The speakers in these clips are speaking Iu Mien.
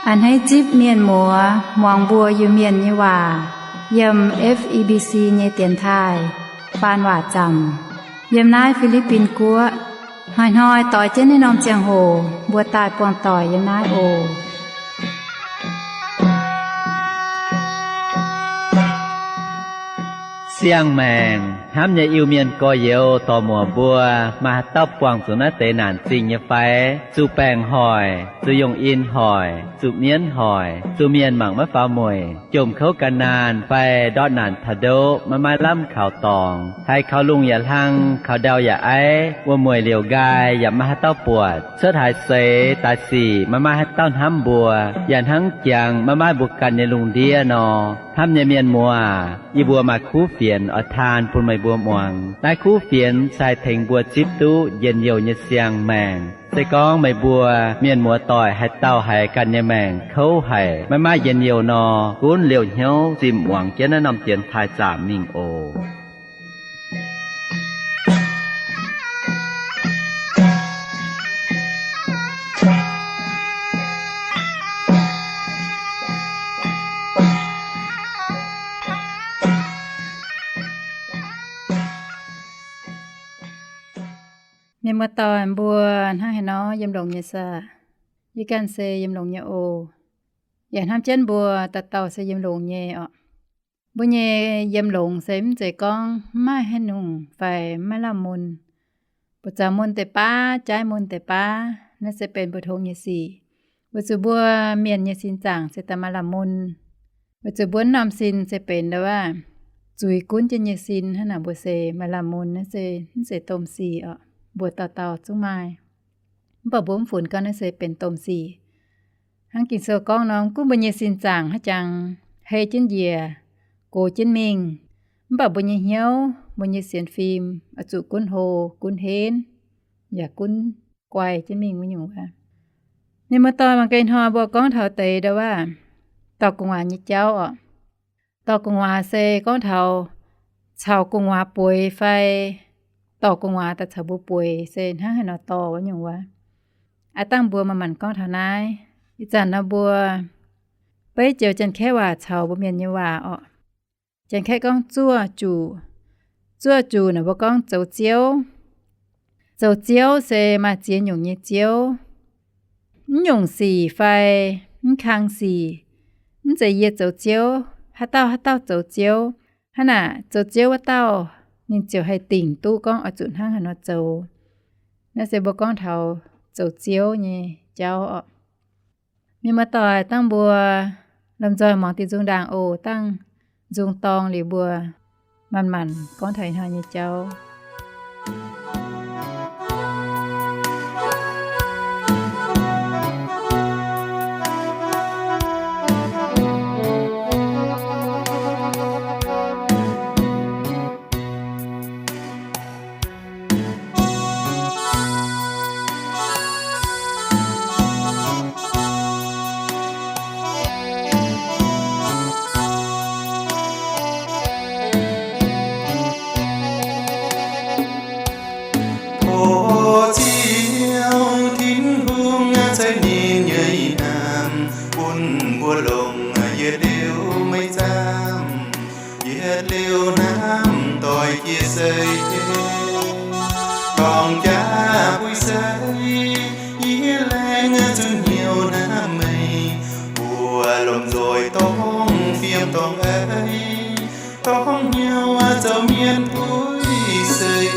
A'hneiv zipv mienh muoz muangx mbuo Iu-Mienh nyei waac yiem F E B C nyei dienx taaih faan waac zaamc yiem naaiv Fi^li^bin Guoqv. Hnoi-hnoi doix jienv naaiv norm ziangh hoc mbuo daaih buangh doic yiem naaiv oc. Siang-maengc hnamv nyei Iu-Mienh gorx-youz dorc-muoc mbuo, maaih haaix dauh buangh zuqc naaiv deix naanc zingh nyei fai? Zuqc baengc hoic, zuqc yungh in hoic, zuqc mienv hoic, zuqc mienh mangc maiv faaux mueic, jomc kouv gan naanh fai ndortv naanc taux ndoqv maiv maaih lamh kaux dorngx, haiz kaux lungh yaac hlang, kaux ndau yaac aiv, wuom-mueic liouc nqaai yaac maiv maaih haaix dauh buatc, cuotv haaix seix daaih sic maiv maaih haaix dauh hnamv mbuo, yaac hnangv jangx maiv maaih mbuo ganh nyei lungh ndiev nor. Hnamv nyei mienh muoz, yie mbuo maaih kuv fienx oix taan bun meih mbuo muangx. Naaiv kuv fienx se haih tengx mbuo zipv duqv njien-youh nyei siang-maengc. Se gorngv meih mbuo mienh muoz doic haaix dauh haiz ganh nyei maengc kouv haic, maiv maaih njien-youh nor, gunv liouh hnyouv zinh muangx jienv naaiv norm dienx taaih zaamc mingh oc. Mienh muoz-doic mbuo, hnangv haaix nor, yiem longx nyei saah? Yie ganh se yiem longx nyei oc. Yaac hnamv jienv mbuo dauh dauh se yiem longx nyei orqc. Mbuo nyei yiem longx se mv zeiz gorngv mv maaih haaix nyungc fai mv maaih lamh mun. Buoz zaux mun deix baav, jaaiv mun deix baav, naaiv se benx mbu'ndongx nyei sic. Weic zuqc mbuo mienh nyei sin zaangc se daaih maaih lamh mun. Weic zuqc mbuo norm sin se benx ndo aav, zuiz gunv jienv nyei sin hnangv naaic, mbuo se maaih lamh mun, naaiv se mv zeiz domh sic orqc. Mbuo dauh dauh zungv maaih. Mv baac mbuo mv funx gorngv naaiv se benx domh sic. Hnangv Ging-Sou gorngv nor, gunv mbuo nyei sin zaangc haaix jangx hei jienv njiec, gox jienv mingh, mv baac mbuo nyei hnyouv, mbuo nyei sienx fim oix zuqc gunv hlo, gunv henv, yaac gunv guai jienv mingh wuov nyungc wuov. Mienh muoz-doic, mangc gaax ih hnoi mbuo gorngv taux deix ndo aav, dorh gu'nguaaz nyei jauv orqc. Dorh gu'nguaaz se gorngv taux caux gu'nguaaz bueix fai dorh gu'nguaaz daaih caux mbuo bueix se hnangv haaix nor dorh wuov nyungc wuov. Aav dangh mbuo manc-manc gorngv taux naaiv. Ih zanc nor mbuo beiv joux Janx-Kaeqv waac caux mbuo Mienh nyei waac orqc. Janx-Kaeqv gorngv zuoqv juqc. Zuoqv juqc naaic mbuo gorngv zoux ziouv. Zoux ziouv se maaih ziex nyungc nyei ziouv. Mv nyungc sic fai mv kang sic, mv zeiz yie zoux ziouv, haaix dauh haaix dauh zoux ziouv. Hnangv naaic, zoux ziouv wuov dauh ninh ziouc haih dingc duqv gorngv oix zuqc hnangv haaix nor zoux. Naaiv se mbuo gorngv taux zoux ziouv nyei jauv orqc. Mienh muoz-doic, dangh mbuo lomh nzoih muangx diuh nzung ndaangc oc. Dangh nzung dorng liuz mbuo manc-manc gorngv taux ih hnoi nyei jauv. Tov Ziouv Tin-Hungh, aa, ceix ninh nyei hnamv bun mbuo longc yietc liuz maiv zaamv, yietc liuz hnamv doix jiex seix, dorng jaax buix seix, yie laengz zuqc hnyouv hnamv meih, mbuo lomh nzoih dongh fiem dongh eix, dongh hnyouv zoux mienh buix seix.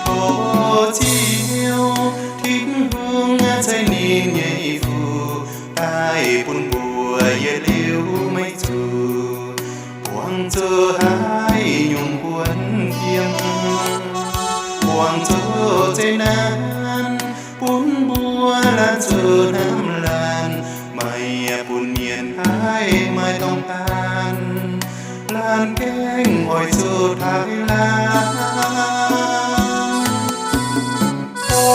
Tov Ziouv Tin-Hungh, aa, ceix ninh nyei fuqv daaih bun mbuo yietc liuz maiv zuqc buangh zuqc haaix nyungc buonv fiem, buangh zuqc zeqc naanc bun mbuo laanh zuqc hnamv laanh, meih bun mienh haih maaih dongh daanh laanh gengh oix zuqc taaih laanh. O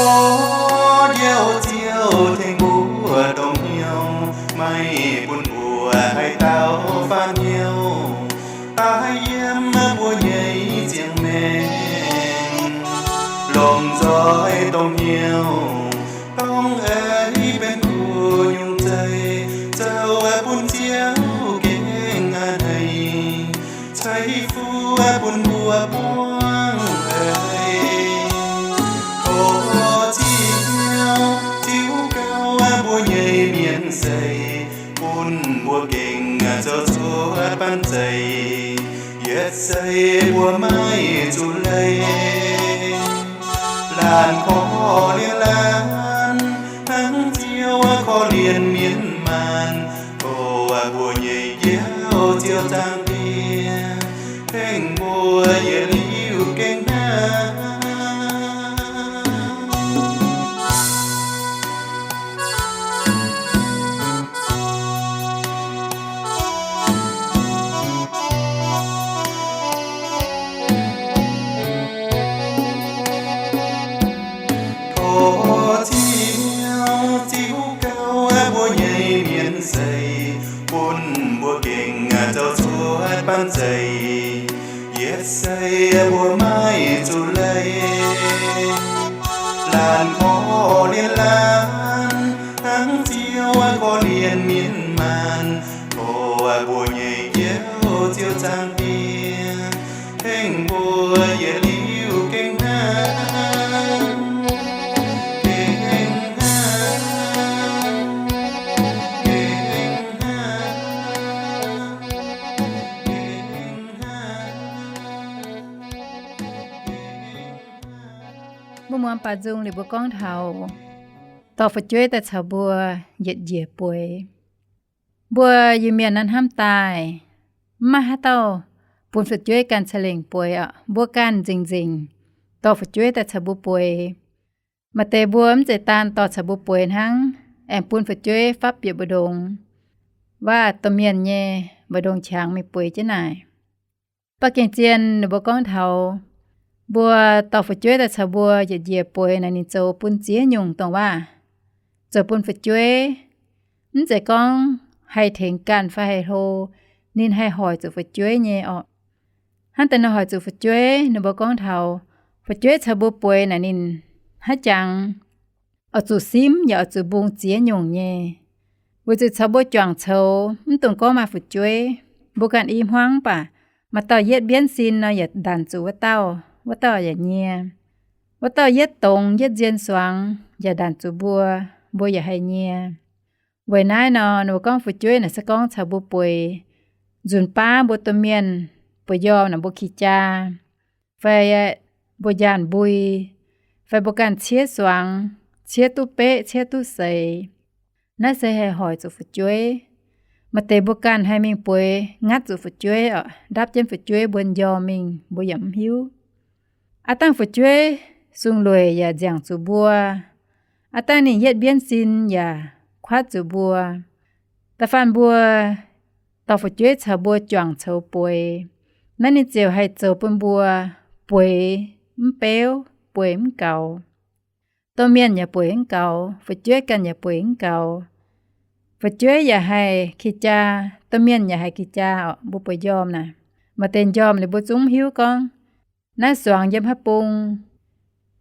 Njoux Ziouv, tengx mbuo dongh hnyouv, meih bun mbuo haaix dauh faaux hnyouv, daaih yiem mbuo nyei ziangh maengc, lomh nzoih dongh hnyouv, dongh eix benx kuv nyungc bun Ziouv gengh a'hneiv, ceix fuqv bun mbuo buangv haic. Tov Ziouv ziux gauh mbuo nyei mienh seix, bun mbuo gengh zoux cuotv baan zeic, yietc sei mbuo maiv zuqc leih. Laanh korv-lienh laanh, hnangv Ziouv korv-lienh mienh maanh. Tov mbuo nyei Ziouv, Ziouv Zaangc Diex, tengx mbuo yietc liuz gengh hnangv. Tov Ziouv ziux gauh mbuo nyei mienh seix, bun mbuo gengh zoux cuotv baan zeic, yietc sei mbuo maiv zuqc leih. Laanh korv-lienh laanh, hnangv Ziouv korv-lienh mienh maanh. Tov mbuo nyei Ziouv, Ziouv Zaangc Diex, tengx mbuo yietc liuz gengh hnangv, gengh hnangv, gengh hnangv, gengh hnangv. Mbuo muangx baaux nzung liuz mbuo gorngv taux dorh fu'jueiv daaih caux mbuo yietc njiec bueix. Mbuo Iu-Mienh naaiv hnamv daaih, mv maaih haaix dauh bun fu'jueiv ganh ca'lengc bueix oc. Mbuo ganh nzengc-nzengc dorh fu'jueiv daaih caux mbuo bueix. Maaih deix mbuo mv zeiz daan dorh caux mbuo bueix hnangv, aengx bun fu'jueiv fapv bieqc mbu'ndongx, waac domh mienh nyei mbu'ndongx qangx mingh bueix jienv naaic. Mv baac gengh zien ninh mbuo gorngv taux mbuo dorh fu'jueiv daaih caux mbuo yietc njiec bueix naaic, ninh zoux bun ziex nyungc dongh waac. Zoux bun fu'jueiv mv zeiz gorngv haih tengx ganh fai haih hlo, ninh haih hoic zuqc fu'jueiv nyei orqc. Hnangv deix nor hoic zuqc fu'jueiv, ninh mbuo gorngv taux fu'jueiv caux mbuo bueix naaic ninh haiz jangx oix zuqc simv yaac oix zuqc mbungh ziex nyungc nyei. Weic zuqc caux mbuo juangc coux, mv dungx gorngv maaih fu'jueiv, mbuo ganh i hmuangv baac maaih dauh yietv mbienv sin nor yaac ndanc zuqc wuov dauh, wuov dauh yaac nyie. Wuov dauh yietv dongz yietv nzien suangx yaac ndanc zuqc mbuo, mbuo yaac haih nyie. Weic naaiv nor, ninh mbuo gorngv fu'jueiv naaic se gorngv caux mbuo bueix, nzunc baav mbuo domh mienh bueix njormh naaic mbuo qiex jaa, fai mbuo njaanh mbui, fai mbuo ganh ciev suangx, ciev duqv beqv, ciev duqv seix, naaiv se haih hoic zuqc fu'jueiv. Maaih deix mbuo ganh haih mingh bueix ngatv zuqc fu'jueiv oc, ndapv jienv fu'jueiv mbuo njormh mingh, mbuo yaac mv hiuv. Aav dangh fu'jueiv sung lueic yaac nziangc zuqc mbuo. Aav dangh ninh yietv mbienv sin yaac kuatv zuqc mbuo. Da'faanh mbuo dorh fu'jueiv caux mbuo juangc coux bueix, naaiv ninh ziouc haih zoux bun mbuo bueix mv beuv, bueix mv gaux. Domh mienh yaac bueix mv gaux, fu'jueiv ganh yaac bueix mv gaux. Fu'jueiv yaac haih qiex jaa, domh mienh yaac haih qiex jaa oc. Mbuo bueix njormh naaic, maaih deix njormh liuz mbuo zungv mv hiuv gorngv naaiv suangx yiem haaix bung,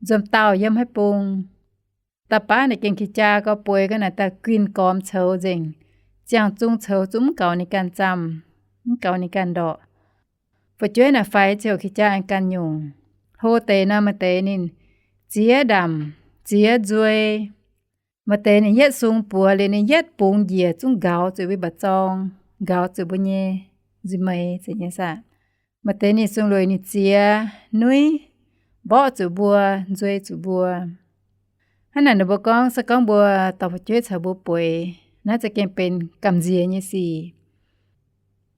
nzuonx dauh yiem haaix bung. Dauh baav naaic gengh qiex jaa gau, bueix ga'naaiv daaih guinh gormx coux nzengc, ziangh zungh coux zungv mv gaux ninh ganh zamh, mv gaux ninh ganh ndorqc. Fu'jueiv naaic faix ziouc qiex jaa aengx ganh nyungc. Hlo deix nor maaih deix ninh ziex ndamc, ziex nzuei. Maaih deix ninh yietv sung buoz liuz ninh yietv bungx njiec zungv nqauz zuqc mbuo mba'zorng, nqauz zuqc mbuo nyei nzimeix zeiz nyei saah. Maaih deix ninh sung lueic ninh ziex nuiv mborqv zuqc mbuo, nzuei zuqc mbuo. Hnangv naaic ninh mbuo gorngv, se gorngv mbuo dorh fu'jueiv caux mbuo bueix, naaiv za'gengh benx gamh nziex nyei sic.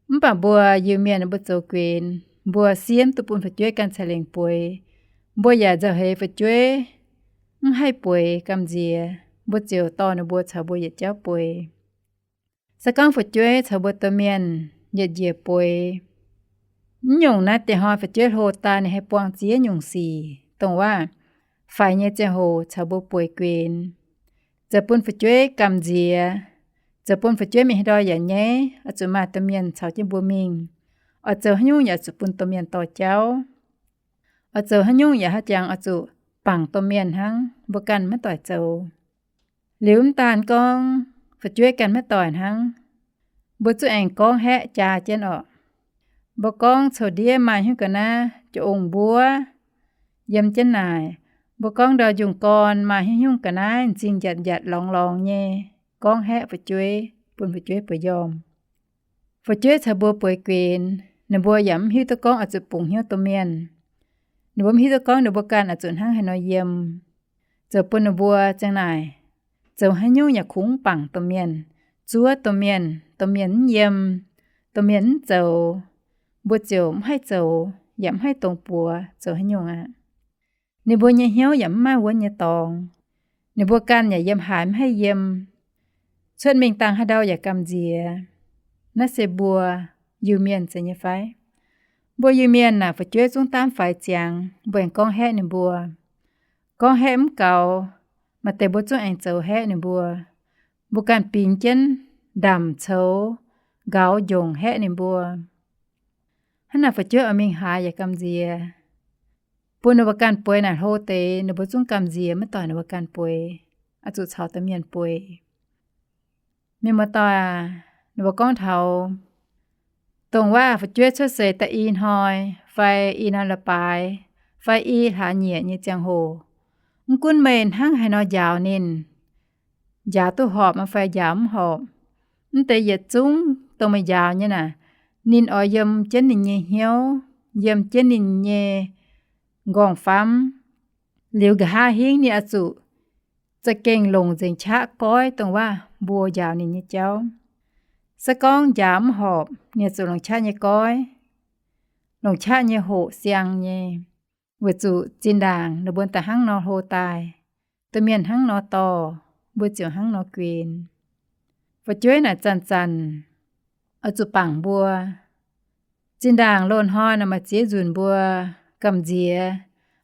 Mv baac mbuo Iu-Mienh mbuo zoux guenx, mbuo siemv duqv bun fu'jueiv ganh ceix lengc bueix. Mbuo yaac nzauh heix fu'jueiv mv haih bueix gamh nziex, mbuo ziouc dorh ninh mbuo caux mbuo yietc jauv bueix. Se gorngv fu'jueiv caux mbuo domh mienh yietc njiec bueix, mv nyungc naaiv deix hnoi fu'jueiv hlo daaih ninh haih buangh ziex nyungc sic, dongh waac faix nyei ziangh hoc caux mbuo bueix guenx, zoux bun fu'jueiv gamh nziex, zoux bun fu'jueiv mingh haaix ndau yaac nyaiv, oix zuqc maaih domh mienh caux jienv mbuo mingh. Oix zoux haaix nyungc yaac zuqc bun domh mienh dorh jauv. Oix zoux haaix nyungc yaac haaix jangx oix zuqc bangc domh mienh hnangv, mbuo ganh maiv doic zoux. Liuz mv daan gorngv fu'jueiv ganh maiv doic hnangv, mbuo zungv aengx gorngv haeqv jaa jienv orqc. Mbuo gorngv coux ndiev maaih hnyouv ga'naaiv jaa-ongh mbuov yiem jienv naaic. Mbuo gorngv ndau njungh gorn maaih hnyouv hnyungv ga'naaiv m'zing njatc njatc lorngx lorngx nyei, gorngv haeqv fu'jueiv, bun fu'jueiv bueix njormh. Fu'jueiv caux mbuo bueix guenx, ninh mbuo yaac mv hiuv duqv gorngv oix zuqc bungx hnyouv domh mienh. Ninh mbuo mv hiuv duqv gorngv ninh mbuo ganh oix zuqc hnangv haaix nor yiem, zoux bun ninh mbuo ziang naaic zoux haaix nyungc yaac kungx bangc domh mienh, zuov domh mienh, domh mienh mv yiem, domh mienh mv zoux, mbuo ziouc mv haih zoux yaac mv haih dongz buoz zoux haaix nyungc aqv. Ninh mbuo nyei hnyouv yaac mv maaih wuonv nyei dorngx. Ninh mbuo ganh yaac yiem haaix mv haih yiem. Cuotv mingh dangh haaix ndau yaac gamh nziex. Naaiv se mbuo Iu-Mienh zeiz nyei fai? Mbuo Iu-Mienh naaic fu'jueiv zungv daamv faix ziangx, mbuo aengx gorngv haeqv ninh mbuo. Gorngv haeqv mv gaux, maaih deix mbuo zungv aengx zoux haeqv ninh mbuo. Mbuo ganh bingx jienv ndamc coux, nqaux njongc haeqv ninh mbuo. Hnangv naaic fu'jueiv oix mingh haaix yaac gamh nziex. Bun ninh mbuo ganh bueix naaic hlo deix, ninh mbuo zungv gamh nziex maiv doic ninh mbuo ganh bueix, oix zuqc caux domh mienh bueix. Mienh muoz-doic aac, ninh mbuo gorngv taux dongh waac fu'jueiv cuotv seix da'nyeic hnoi, fai i hnoi leiz-baaix, fai i hlaax nyieqc nyei ziangh hoc, mv gunv meih hnangv haaix nor njaaux ninh, njaaux duqv horpc fai njaaux mv horpc, mv deix yietc zungv dongh meih njaaux nyei naaic, ninh oix yiem jienv ninh nyei hnyouv, yiem jienv ninh nyei nqorngv-famv. Liuz nqa'haav hingv ninh oix zuqc za'gengh longc nzengc qaqv goiv dongh waac mbuo njaaux ninh nyei jauv. Se gorngv njaaux mv horpc, ninh oix zuqc longc qaqv nyei goiv, longc qaqv nyei hoqc siang nyei, weic zuqc zinh ndaangc ninh mbuo daaih hnangv nor hlo daaih, domh mienh hnangv nor dorh, mbuo ziouc hnangv nor guenx. Fu'jueiv naaic zanc-zanc oix zuqc bangc mbuo. Zinh ndaangc loz-hnoi naaic maaih ziex nzunc mbuo gamh nziex,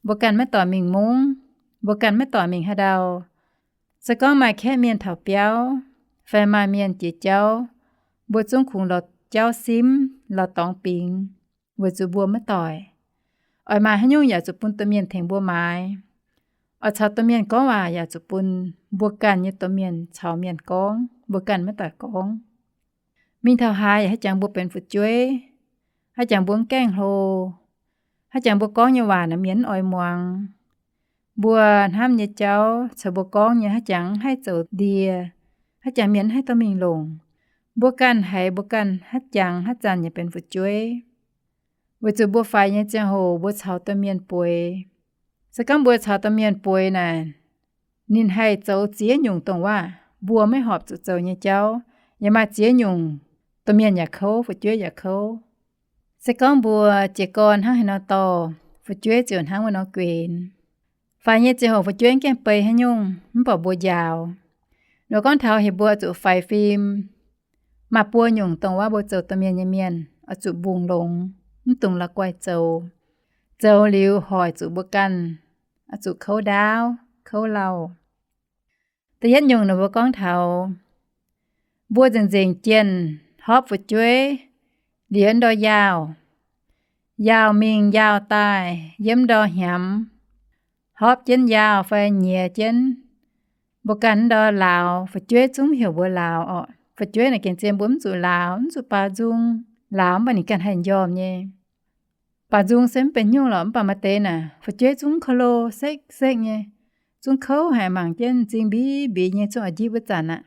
mbuo ganh maiv doic mingh mungv, mbuo ganh maiv doic mingh haaix ndau. Se gorngv maaih kaeqv mienh taux biauv, fai maaih mienh jiex jauv, mbuo zungv kungx lorz jauv simv, lorz dorngx bingx, weic zuqc mbuo maiv doic. Oix maaiz haaix nyungc yaac zuqc bun domh mienh tengx mbuo maaiz. Oix caux domh mienh gorngv waac yaac zuqc bun mbuo ganh nyei domh mienh caux mienh gorngv, mbuo ganh maiv doic gorngv. Mingh taux haaix yaac haaix jangx mbuo benx fu'jueiv, haaix jangx mbuo mv gaengh hlo, haaix jangx mbuo gorngv nyei waac naaic mienh mv oix muangx. Mbuo hnamv nyei jauv caux mbuo gorngv nyei haaix jangx mv haih zoux ndie, haaix jangx mienh mv haih dorh mingh longc. Mbuo ganh haiz mbuo ganh haaix jangx haaix zanc yaac benx fu'jueiv. Weic zuqc mbuo faix nyei ziangh hoc mbuo caux domh mienh bueix. Se gorngv mbuo caux domh mienh bueix naaic, ninh haih zoux ziex nyungc dongh waac mbuo maiv horpc zuqc zoux nyei jauv, yaac maaih ziex nyungc domh mienh yaac kouv, fu'jueiv yaac kouv. Se gorngv mbuo jiez gorn hnangv haaix nor dorh, fu'jueiv ziouc hnangv wuov nor guenx. Faix nyei ziangh hoc fu'jueiv mv gaengh bei haaix nyungc, mv baac mbuo njaaux. Nor gorngv taux heuc mbuo zuqc faix fim, maaih buo nyungc dongh waac mbuo zoux domh mienh nyei mienh oix zuqc mbungh longx, mv dungx la'guaih zoux. Zoux liuz hoic zuqc mbuo ganh oix zuqc kouv ndaauv, kouv lauh. Da'yietv nyungc ninh mbuo gorngv taux mbuo nzengc-nzengc jienh hopv fu'jueiv liuz ndor yaauh, yaauh mingh yaauh daaih yiem ndor hnyamx, hopv jienv yaauh fai nyiex jienv. Mbuo ganh ndor lauz, fu'jueiv zungv heuc mbuo lauz orqc. Fu'jueiv naaic gengh zien mbuo mv zuqc lauz, mv zuqc baaux nzung. Lauz mv baac ninh ganh haih njormh nyei. Baaux nzung se mv benx haaix nyungc lorqc, mv baac maaih deix naaic fu'jueiv zungv kouv lo sekv-sekv nyei, zungv kouv haic, mangc jienv m'zing mbiv mbiv nyei, zungv oix njipv wuov zanc aqv.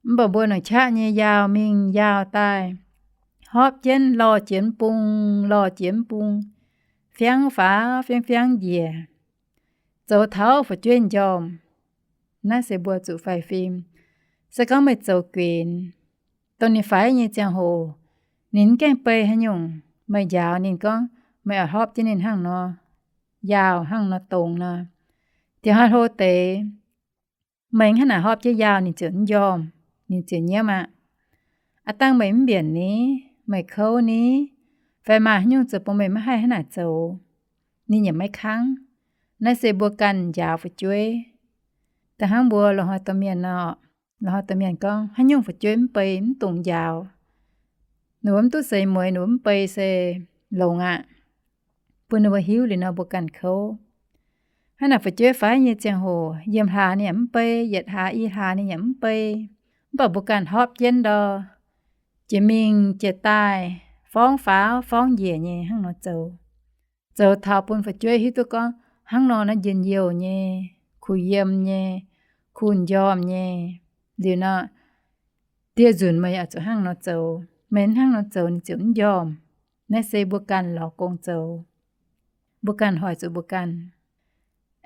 Mv baac mbuo longc qaqv nyei yaauh mingh yaauh daaih, hopv jienv lorh jiex mv bung, lorh jiex mv bung, fiangv faaux fiangv-fiangv njiec, zoux taux fu'jueiv njormh. Naaiv se mbuo zuqc faix fim. Se gorngv meih zoux guenx, dongh ninh faix nyei ziangh hoc, ninh mv gaengh bei haaix nyungc, meih njaaux ninh gorngv meih oix hopv jienv ninh hnangv nor, yaauh hnangv nor dongz nor, diex hnoi hlo deix, meih hnangv naaic hopv jienv yaauh ninh ziouc mv njormh, ninh ziouc nyiemv aqv. Aav dangh meih mv mbienc ni, meih kouv ni, fai maaih haaix nyungc zoux bun meih maiv haih hnangv naaic zoux, ninh yaac maiv kangv. Naaiv se mbuo ganh njaaux fu'jueiv. Da'hnangv mbuo loz-hnoi domh mienh nor, loz-hnoi domh mienh gorngv haaix nyungc fu'jueiv mv bei mv dungx njaaux. Ninh mbuo mv duqv seix mueiz, ninh mbuo mv bei se longx aqv, bun ninh mbuo hiuv liuz nor mbuo ganh kouv. Hnangv naaic fu'jueiv faix nyei ziangh hoc, yiem hlaax ninh yaac mv bei, yietc hlaax i hlaax ninh yaac mv bei, mv baac mbuo ganh hopv jienv ndor, jiex mingh jiex daaih, forngv faaux forngv njiec nyei hnangv nor zoux. Zoux taux bun fu'jueiv hiuv duqv gorngv hnangv nor naaiv njien-youh nyei, kuh yiem nyei, kuh m'njormh nyei. Liuz nor, dieh nzunc meih yaac zuqc hnangv nor zoux. Meih mv hnangv nor zoux ninh ziouc mv njormh. Naaiv se mbuo ganh lorz gong zoux, mbuo ganh hoic zuqc mbuo ganh.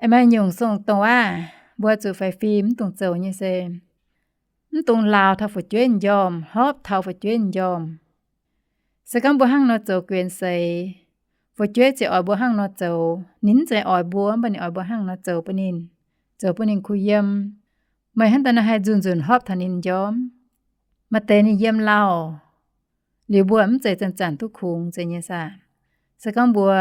Aeqv, maaih nyungc song dongh waac mbuo zuqc faix fim mv dungx zoux nyei se, mv dungx lauz taux fu'jueiv m'njormh, hlopv taux fu'jueiv m'njormh. Se gorngv mbuo hnangv nor zoux guenx seix, fu'jueiv ziouc oix mbuo hnangv nor zoux. Ninh mv zeiz oix mbuo, mv baac ninh oix mbuo hnangv nor zoux bun ninh, zoux bun ninh kuh yiem. Meih hnangv daaih nor haih nzunc-nzunc hlopv taux ninh njormh. Maaih deix ninh yiem lauh, liuz mbuo mv zeiz zanc-zanc duqv kungx zeiz nyei saah. Se gorngv mbuo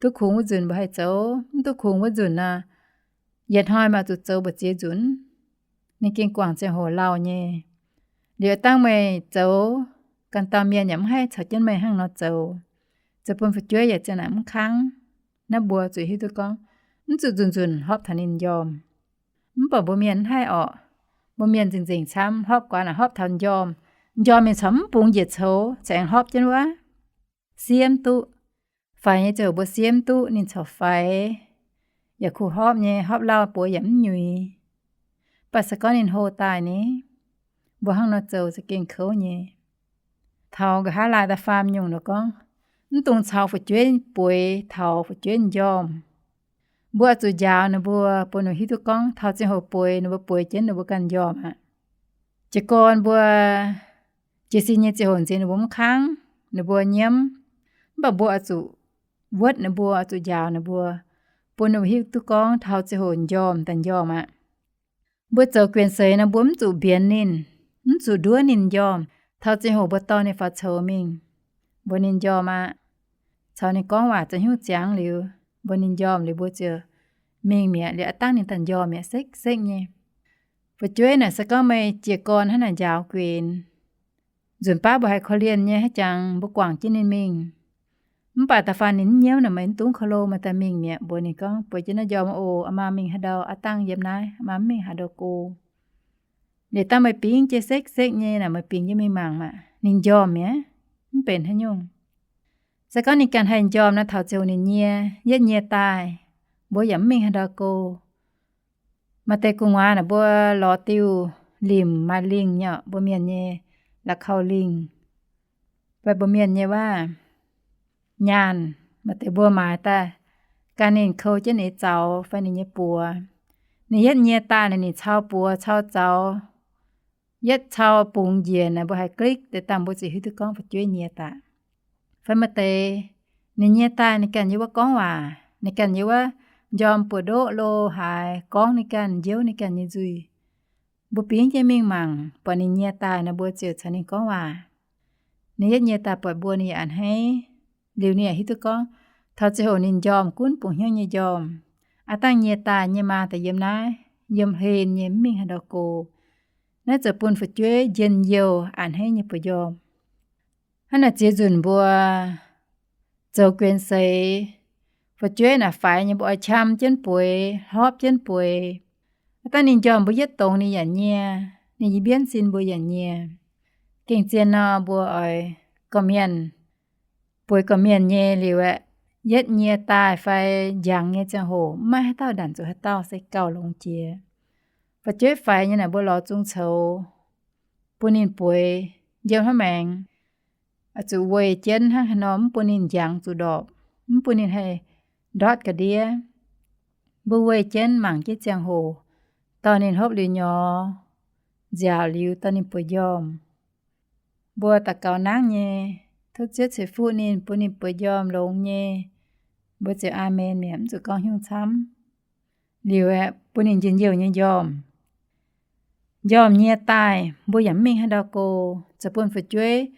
duqv kungx wuov nzunc mbuo haih zoux, mv duqv kungx wuov nzunc nor, yietc hnoi maaih zuqc zoux mbu'ziex nzunc. Ninh gengh guangc ziangh hoc lauh nyei. Liuz dangh meih zoux, ganh dauh mienh yaac mv haih caux jienv meih hnangv nor zoux, zoux bun fu'jueiv yaac ziang naaic mv kangv. Naaiv mbuo zuqc hiuv duqv gorngv, mv zuqc nzunc-nzunc hlopv taux ninh njormh. Mv baac mbuo mienh mv haih orqc. Mbuo mienh nzengc-nzengc camv, hlopv guaax naaic hlopv taux njormh, njormh ninh corc mv bungx njiec coux, corc aengx hlopv jienv wuov. Siemv duqv. Faix nyei ziouc mbuo siemv duqv ninh corc faix, yaac kuh hlopv nyei, hlopv lauh buoz yaac mv nyuix. Mv baac se gorngv ninh hlo daaih ni, mbuo hnangv nor zoux za'gengh kouv nyei. Taux nqa'haav laai da'faam nyungc nor gorngv, mv dungx caux fu'jueiv bueix taux fu'jueiv njormh. Mbuo oix zuqc njaaux ninh mbuo, bun ninh hiuv duqv gorngv taux ziangh hoc bueix ninh mbuo bueix jienv ninh mbuo ganh njormh aqv. Jiez gorn mbuo jiez sin nyei ziangh hoc nziex ninh mbuo mv kangv, ninh mbuo nyiemv, mv baac mbuo oix zuqc wuotv ninh mbuo, oix zuqc njaaux ninh mbuo, bun ninh mbuo hiuv duqv gorngv taux ziangh hoc njormh daaih njormh aqv. Mbuo zoux guenx seix nor mbuo mv zuqc mbienx ninh, mv zuqc nduov ninh njormh. Taux ziangh hoc mbuo dorh ninh faaux coux mingh, mbuox ninh njormh aqv. Caux ninh gorngv waac za'hnyouv ziangx liuz, mbuox ninh njormh liuz mbuo ziouc mingh mi'aqv. Liuz aav dangh ninh daaih njormh mi'aqv, sekv-sekv nyei. Fu'jueiv naaic se gorngv meih jiez gorn hnangv naaic njaaux guenx, nzunc baav mbuo haiz korv-lienh nyei haaix jangx mbuo guangc jienv ninh mingh. Mv baac da'faanh ninh mv nyiemv naaic meih mv dungx korv-lo, meih daaih mingh mi'aqv. Mbuox ninh gorngv, bueix jienv naaiv njormh oc, aa maa mingh haaix ndau, aa dangh yiem naaiv, aa maa mv mingh haaix ndau go. Liuz dangh meih bingx jienv sekv-sekv nyei naaic, meih bingx jienv mingh mangc maah, ninh njormh mi'aqv, mv benx haaix nyungc. Se gorngv ninh ganh haih njormh naaic, taux ziouc ninh nyie, yietv nyie daaih, mbuo yaac mv mingh haaix ndau go. Maaih deix gu'nguaaz naaic mbuo lorz diuh limc maaih lingh nyei, mbuo mienh nyei la'kauh lingh, fai mbuo mienh nyei waac nyaanh, maaih deix mbuo maaiz daaih, gan ninh kou jienv ninh zaux fai ninh nyei buoz. Ninh yietv nyie daaih naaic, ninh cau buoz cau zaux, yietv cau bungx njiec naaic, mbuo haiz glikv deix dangh mbuo ziouc hiuv duqv gorngv fu'jueiv nyie daaih. Fai maaih deix ninh nyie daaih ninh ganh yiem wuov gorngv waac, ninh ganh yiem wuov njormh buoz-ndoqv lo haaix, gorngv ninh ganh, njiouv ninh ganh nyei nzuih. Mbuo bingx jienv mingh mangc, buatc ninh nyie daaih naaic, mbuo ziouc caux ninh gorngv waac. Ninh yietv nyie daaih buatc mbuo, ninh yaac a'hneiv. Liuz ninh yaac hiuv duqv gorngv, taux ziangh hoc ninh njormh gunv bungx hnyouv nyei njormh. Aa dangh nyie daaih nyei maa daaih yiem naaiv, yiem hlen nyei, mv mingh haaix ndau go. Naaiv zoux bun fu'jueiv njien-youh a'hneiv nyei buoz-njormh. Hnangv naaic ziex nzunc mbuo zoux guenx seix, fu'jueiv naaic faix nyei, mbuo oix qam jienv bueix, hlopv jienv bueix. Aa dangh ninh njormh mbuo yietv dongz ninh yaac nyie, ninh nyei mbienv sin mbuo yaac nyie. Gengh zien nor mbuo oix gorqv-mienh, bueix gorqv-mienh nyei liuz aeqv, yietv nyie daaih fai njangx nyei ziangh hoc, mv maaih haaix dauh ndanc zuqc haaix dauh, se gauh longx jiex. Fu'jueiv faix nyei naaic, mbuo lorz zung coux bun ninh bueix, njem hnangv maengx, zuqc weih jienv hnangv haaix nor mv bun ninh njangx zuqc ndorpc, mv bun ninh haih ndortv ga'ndiev. Mbuo weih jienv mangc jienv ziangh hoc, dorh ninh hopv liuz nyorx, nziaauc liuz dorh ninh bueix njormh. Mbuo daux gaux nangv nyei, tov Ziouv ceix fuqv ninh, bun ninh bueix njormh longx nyei. Mbuo ziouc aamen mi'aqv, mv zuqc gorngv haaix nyungc camv. Liuz aeqv, bun ninh njien-youh nyei njormh. Njormh nyie daaih, mbuo yaac mv mingh haaix ndau go, zoux bun fu'jueiv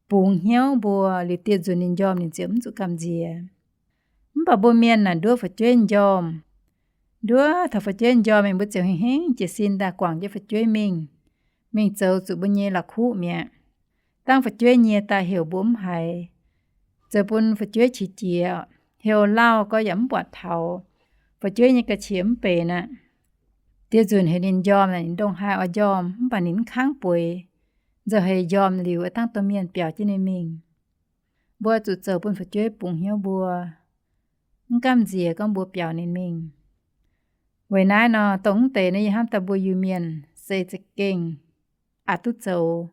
bungx hnyouv mbuo, liuz dieh nzunc ninh njormh ninh ziouc mv zuqc gamh nziex. Mv baac mbuo mienh naaic nduov fu'jueiv njormh. Nduov taux fu'jueiv njormh mingh, mbuo ziouc hingh hingv jiez sin daaih guangc jienv fu'jueiv mingh, mingh zoux zuqc mbuo nyei la'kuqv mi'aqv. Dangh fu'jueiv nyie daaih heuc mbuo mv haiz, zoux bun fu'jueiv qiex jiez, heuc lauh gorx yaac mv buatc taux. Fu'jueiv nyei ga'qiex mv benx aqv. Dieh nzunc heuc ninh njormh, ninh ndongc haaix oix njormh, mv baac ninh mv kangv bueix. nzauh heix njormh liuz, dangh domh mienh biaux jienv ninh mingh. Mbuo zuqc zoux bun fu'jueiv bungx hnyouv mbuo, mv gamh nziex gorngv mbuo biaux ninh mingh. Weic naaiv nor, dongh mv deix naaiv yie hnamv daaih mbuo Iu-Mienh se za'gengh aqc duqv zoux.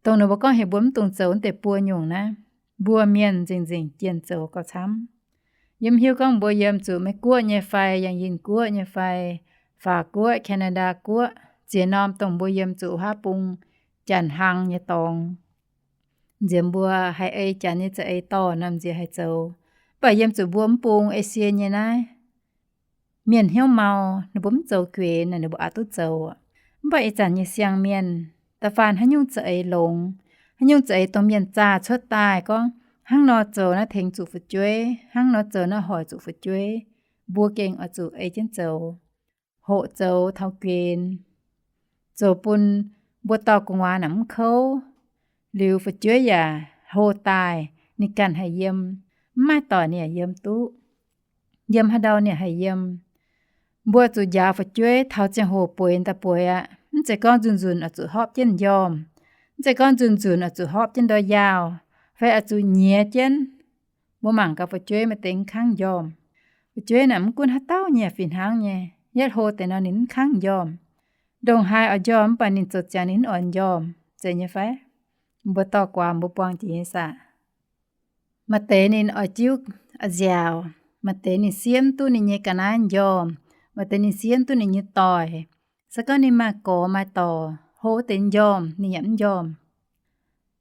Dongh ninh mbuo gorngv heuc mbuo mv dungx zoux wuov deix buo nyungc naaiv, mbuo mienh nzengc-nzengc jienh zoux gauh camv. Yie mv hiuv gorngv mbuo yiem zuqc Meiv Guoqv nyei fai, yangh Yinh Guoqv nyei fai, Faatv Guoqv, Canada Guoqv, ziex norm dongh mbuo yiem zuqc haav bung janx hlang nyei dorngx, nziex mbuo haih ei janx nyei za'eix dorh norm nziex haih zoux. Mv baac yiem zuqc mbuo mv bung Esie nyei naaiv, mienh hnyouv mau, ninh mbuo mv zoux guenx, ninh mbuo aqc duqv zoux. Mv baac ih zanc nyei siang-mienh da'faanh haaix nyungc za'eix longx, haaix nyungc za'eix dongh mienh zaah cuotv daaih gorngv hnangv nor zoux naaiv tengx zuqc fu'jueiv, hnangv nor zoux naaiv hoic zuqc fu'jueiv, mbuo gengh oix zuqc ei jienv zoux, hoqc zoux taux guenx, zoux bun mbuo dorh gu'nguaaz naaic mv kouv. Liuz fu'jueiv yaac hlo daaih, ninh ganh haih yiem, mv maaih doic ninh yaac yiem duqv. Yiem haaix ndau ninh haih yiem. Mbuo zuqc njaaux fu'jueiv taux ziangh hoc bueix daaih bueix aqv. Mv zeiz gorngv nzunc-nzunc oix zuqc hopv jienv m'njormh. Mv zeiz gorngv nzunc-nzunc oix zuqc hopv jienv ndau yaauh, fai oix zuqc nyiex jienv. Mbuo mangc gaax fu'jueiv maaih deix mv kangv m'njormh. Fu'jueiv naaic mv gunv haaix dauh nyei fih hnangv nyei, yietv hlo deix nor ninh mv kangv m'njormh. Ndongc haaix oix m'njormh mv baac ninh zoux ziangx ninh mv oix m'njormh, zeiz nyei fai? Mbuo dorh guaax mbuo buangh jiex nyei saah? Maaih deix ninh oix jiuv nziaauc, maaih deix ninh siev mv duqv ninh nyei ga'naaiv m'njormh, maaih deix ninh siev mv duqv ninh nyei doic. Se gorngv ninh maaih gorx maaih dorc, hlo deix m'njormh ninh yaac mv m'njormh.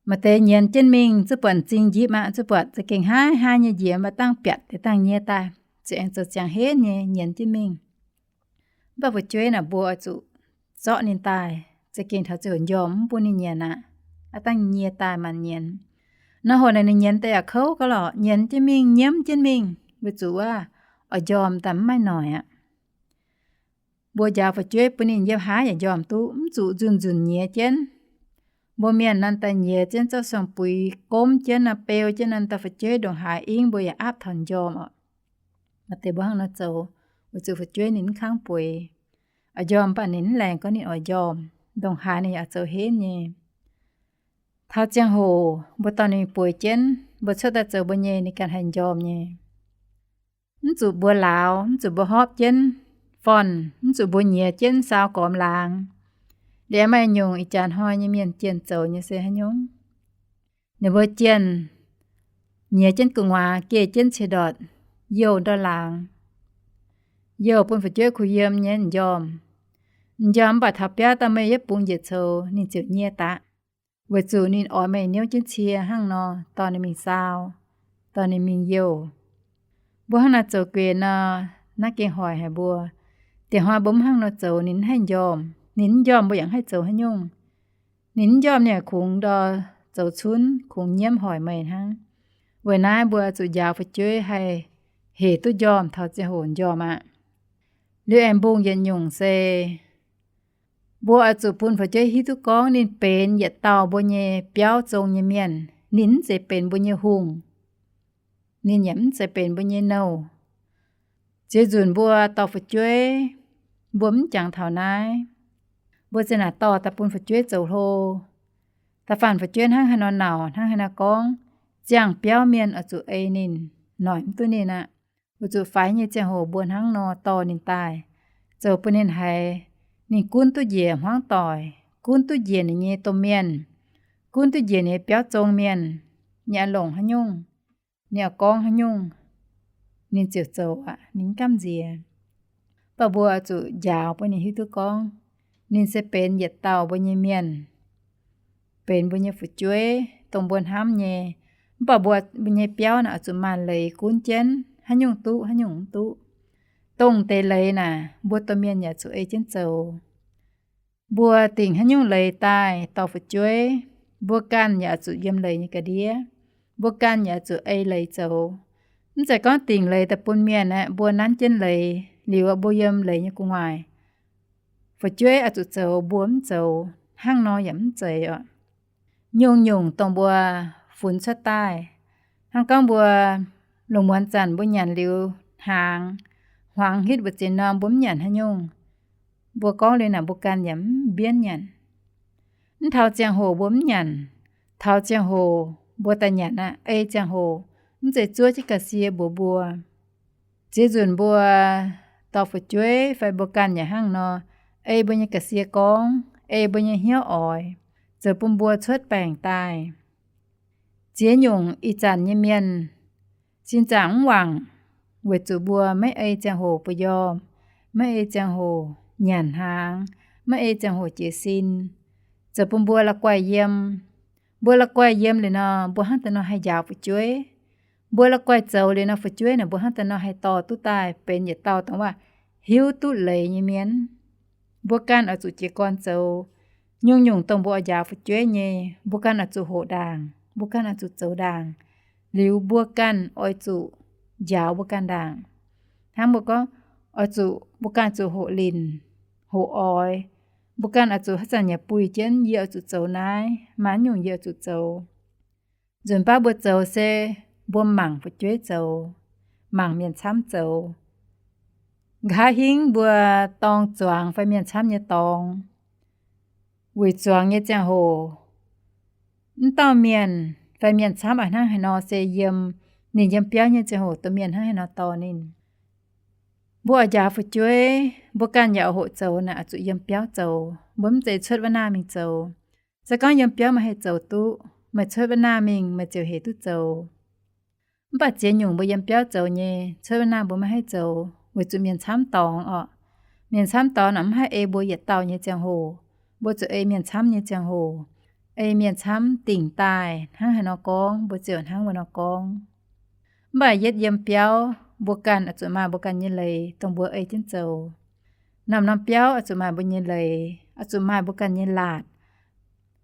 Maaih deix nyienz jienv mingh zuqc buatc m'zing njipv aqv, zuqc buatc za'gengh haaix haaix nyei njiec mv baac dangh biatc deix dangh nyie daaih, ziouc aengx zoux ziangx henv nyei nyienz jienv mingh. Mv baac fu'jueiv naaic mbuo oix zuqc zorqv ninh daaih, za'gengh taux ziouc m'njormh mv bun ninh nyienz aqv. Aav dangh nyie daaih maanc nyienz. Nor hoc naaic ninh nyienz daaih yaac kouv gauh lorqc, nyienz jienv mingh, nyiemv jienv mingh, weic zuqc wuov oix m'njormh daaih mv maaih noic aqv. Mbuo njaaux fu'jueiv bun ninh yiem haaix yaac m'njormh duqv, mv zuqc nzunc-nzunc nyiex jienv. Mbuo mienh nanv daaih nyiex jienv zorqv siang-buix gomv jienv nor, beu jienv nor, daaih fu'jueiv ndongc haaix ingv mbuo yaac aapv taux m'njormh oc. Maaih deix mbuo hnangv nor zoux, weic zuqc fu'jueiv ninh mv kangv bueix. Oix m'njormh mv baac ninh mv laengz gorngv ninh oix m'njormh, ndongc haaix ninh yaac zoux henv nyei. Taux ziangh hoc mbuo dorh ninh bueix jienv, mbuo cuotv daaih zoux mbuo nyei, ninh ganh haih m'njormh nyei. Mv zuqc mbuo lauz, mv zuqc mbuo hopv jienv forn, mv zuqc mbuo nyiex jienv saau gormx laangz. Liuz maaih nyungc ih jaax hnoi nyei mienh jienh zoux nyei se haaix nyungc? Ninh mbuo jienh nyiex jienv gu'nguaaz, geh jienv ciex ndortc, youh ndortv laangz, youh bun fu'jueiv kuh yiem nyei m'njormh. M'njormh mv baac taux biauv daaih meih yietv bungx njiec coux, ninh ziouc nyie daqv, weic zuqc ninh oix meih niouv jienv cie hnangv nor dorh ninh mingh saau, dorh ninh mingh youh. Mbuo hnangv naaiv zoux guenx nor, naaiv gengh hoic haic mbuo. Diex hnoi mbuo mv hnangv nor zoux, ninh mv haih m'njormh. Ninh mv m'njormh mbuo yaac mv haih zoux haaix nyungc. Ninh mv m'njormh ninh yaac kungx ndor zoux cunv, kungx nyiemv hoic meih hnangv. Weic naaiv mbuo zuqc njaaux fu'jueiv haih hec duqv m'njormh taux ziangh hoc m'njormh aqv. Liuz aengx mbungh yietc nyungc se mbuo oix zuqc bun fu'jueiv hiuv duqv gorngv ninh benx yietc dauh mbuo nyei biauv zong nyei mienh. Ninh mv zeiz benx mbuo nyei hungh. Ninh yaac mv zeiz benx mbuo nyei nouh. Ziex nzunc mbuo dorh fu'jueiv, mbuo mv jangx taux naaiv. Mbuo zinh naaic dorh daaih bun fu'jueiv zoux hlo. Da'faanh fu'jueiv hnangv haaix nor nauc, hnangv haaix nor gorngv, ziangh biauv mienh oix zuqc ei ninh, noic mv duqv ninh aqv. Weic zuqc faix nyei ziangh hoc mbuo hnangv nor dorh ninh daaih, zoux bun ninh haiz ninh gunv duqv njiec hmuangv doic, gunv duqv njiec ninh nyei domh mienh, gunv duqv njiec ninh nyei biauv zong mienh, ninh oix longc haaix nyungc, ninh oix gorngv haaix nyungc, ninh ziouc zoux aqv, ninh mv gamh nziex. Mv baac mbuo oix zuqc njaaux bun ninh hiuv duqv gorngv, ninh se benx yietc dauh mbuo nyei mienh, benx mbuo nyei fu'jueiv dongh mbuo hnamv nyei. Mv baac mbuo, mbuo nyei biauv naaic oix zuqc maaih leiz gunv jienv, haaix nyungc duqv, haaix nyungc mv duqv. Dongh deix leiz naaic mbuo domh mienh yaac zuqc ei jienv zoux. Mbuo dingc haaix nyungc leiz daaih dorh fu'jueiv, mbuo ganh yaac zuqc yiem leiz nyei ga'ndiev. Mbuo ganh yaac zuqc ei leiz zoux. Mv zeiz gorngv dingc leiz daaih bun mienh aeqv, mbuo nanv jienv leiz liuz, mbuo yiem leiz nyei gu'nguaaic, fu'jueiv oix zuqc zoux, mbuo mv zoux, hnangv nor yaac mv zeiz oc. Nyungc-nyungc dongh mbuo funx cuotv daaih, hnangv gorngv mbuo lungh muonz zanc mbuo nyanc liuz hnaangx, hmuangx hitv mbu'ziex norm mbuo mv nyanc haaix nyungc, mbuo gorngv liuz naaic mbuo ganh yaac mv mbienv nyanc. Mv taux ziangh hoc mbuo mv nyanc. Taux ziangh hoc mbuo daaih nyanc aqv. Ei ziangh hoc mv zeiz zuov jienv ga'sie mbuox mbuo. Ziex nzunc mbuo dorh fu'jueiv fai mbuo ganh yaac hnangv nor, ei mbuo nyei ga'sie gorngv, ei mbuo nyei hnyouv oix, zoux bun mbuo cuotv baengc daaih. Ziex nyungc ih zanc nyei mienh sin zaangc mv wangc, weic zuqc mbuo maiv ei ziangh hoc ba'yomh, maiv ei ziangh hoc nyanc hnaangx, maiv ei ziangh hoc jiez sin, zoux bun mbuo la'guaih yiem. Mbuo la'guaih yiem liuz nor, mbuo hnangv daaih nor haih njaaux fu'jueiv. Mbuo la'guaih zoux liuz nor, fu'jueiv naaic mbuo hnangv daaih nor haih dorh duqv daaih benx yietc dauh dongh waac hiuv duqv leiz nyei mienh. Mbuo ganh oix zuqc jiez gorn zoux. Nyungc-nyungc dongh mbuo oix njaaux fu'jueiv nyei, mbuo ganh oix zuqc hoqc ndaangc, mbuo ganh oix zuqc zoux ndaangc, liuz mbuo ganh oix zuqc njaaux mbuo ganh ndaangc. Hnangv mbuo gorngv, oix zuqc, mbuo ganh zuqc hoqc linc, hoqc oix. Mbuo ganh oix zuqc haaix zanc yaac buih jienv, yie oix zuqc zoux naaiv, maaih nyungc yie oix zuqc zoux. Nzunc baav mbuo zoux se mbuo mangc fu'jueiv zoux, mangc mienh camv zoux. Nqa'haav hingv mbuo dorng zuangx fai mienh camv nyei dorngx, weic zuangx nyei ziangh hoc, mv dauh mienh fai mienh camv a'hnangv haaix nor se yiem, ninh yiem biauv nyei ziangh hoc domh mienh hnangv haaix nor dorh ninh. Mbuo oix njaaux fu'jueiv, mbuo ganh yaac oix hoqc zoux naaic, oix zuqc yiem biauv zoux. Mbuo mv zeiz cuotv wuov naaiv mingh zoux. Se gorngv yiem biauv meih haih zoux duqv, meih cuotv wuov naaiv mingh meih ziouc hec duqv zoux. Mv baac ziex nyungc mbuo yiem biauv zoux nyei, cuotv wuov naaiv mbuo maiv haih zoux, weic zuqc mienh camv dorngx orqc. Mienh camv dorngx naaic mv haih ei mbuo yietc dauh nyei ziangh hoc. Mbuo zuqc ei mienh camv nyei ziangh hoc, ei mienh camv dingc daaih hnangv haaix nor gorngv, mbuo ziouc hnangv wuov nor gorngv. Mv baac yietv yiem biauv, mbuo ganh oix zuqc maaih mbuo ganh nyei leiz dongh mbuo ei jienv zoux. Norm-norm biauv oix zuqc maaih mbuo nyei leiz, oix zuqc maaih mbuo ganh nyei laatc.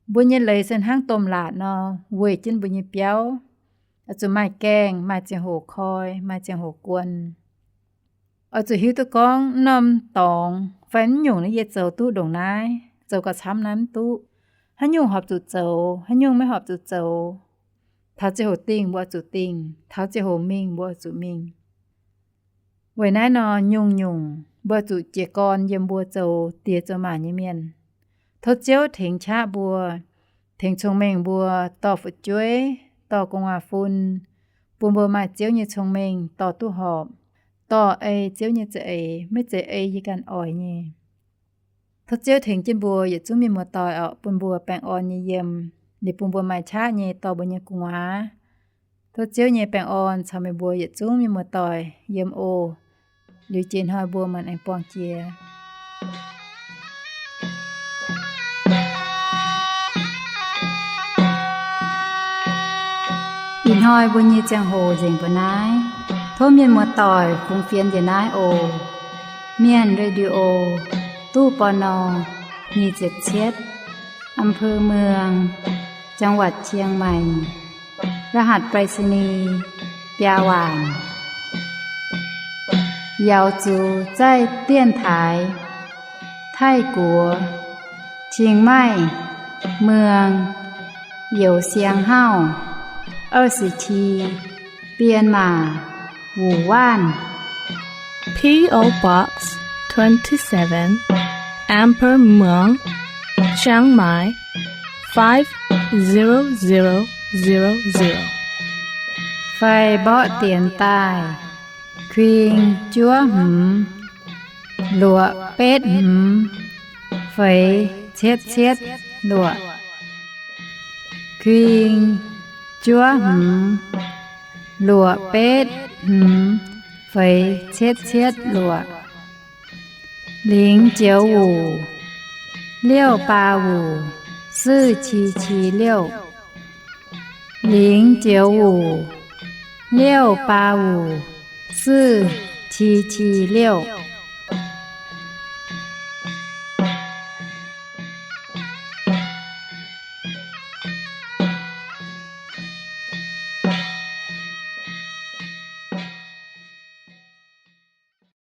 Mbuo nyei leiz se hnangv domh laatc nor, weih jienv mbuo nyei biauv. Oix zuqc maaih gaengh, maaih ziangh hoc koi, maaih ziangh hoc guon. Oix zuqc hiuv duqv gorngv mv norm dorngx fai mv nyungc naaiv yie zoux duqv ndongc naaiv, zoux gauh camv naaiv mv duqv. Haaix nyungc horpc zuqc zoux, haaix nyungc maiv horpc zuqc zoux. Taux ziangh hoc dingh mbuo oix zuqc dingh, taux ziangh hoc mingh mbuo oix zuqc mingh. Weic naaiv nor, nyungc-nyungc mbuo zuqc jiez gorn yiem mbuo zoux diex zoux maac nyei mienh. Tov Ziouv tengx qaqv mbuo, tengx cong-mengh mbuo dorh fu'jueiv, dorh gu'nguaaz-fun, bun mbuo maaih Ziouv nyei cong-mengh dorh duqv horpc, dorh ei Ziouv nyei za'eix, maiv zeiz ei yie ganh oix nyei. Tov Ziouv tengx jienv mbuo yietc zungv mienh muoz-doic orqc, bun mbuo baengh orn nyei yiem, liuz bun mbuo maaih qaqv nyei dorh mbuo nyei gu'nguaaz. Tov Ziouv nyei baengh orn caux meih mbuo yietc zungv mienh muoz-doic yiem oc. Liuz jiex hnoi mbuo maanc aengx buangh jiex. Ih hnoi mbuo nyei ziangh hoc nzengc mbuo naaiv. Tov mienh muoz-doic fungx fienx njiec naaiv oc. Mienh Radio, ตู้ ปณ. nyic ziepc cietv, อำเภอเมือง จังหวัดเชียงใหม่ รหัสไปรษณีย์ biaa waanc. 瑶族在电台 Taiv-Guoqv, Chiang Mai, เมือง Youh Siang Hauv, 二十七, Bienh Maac, Wuonh Waanv. P O Box twenty-seven, Amber Muang, Chiang Mai, five zero zero zero zero. Fai mborqv dienx daaih, kuing juov hmz, luoqc betv hmz, feix cietv cietv luoqc. Kuing juov hmz, luoqc betv hmz, feix cietv cietv luoqc. 零九五 六八五 四七七六, 零九五 六八五 四七七六.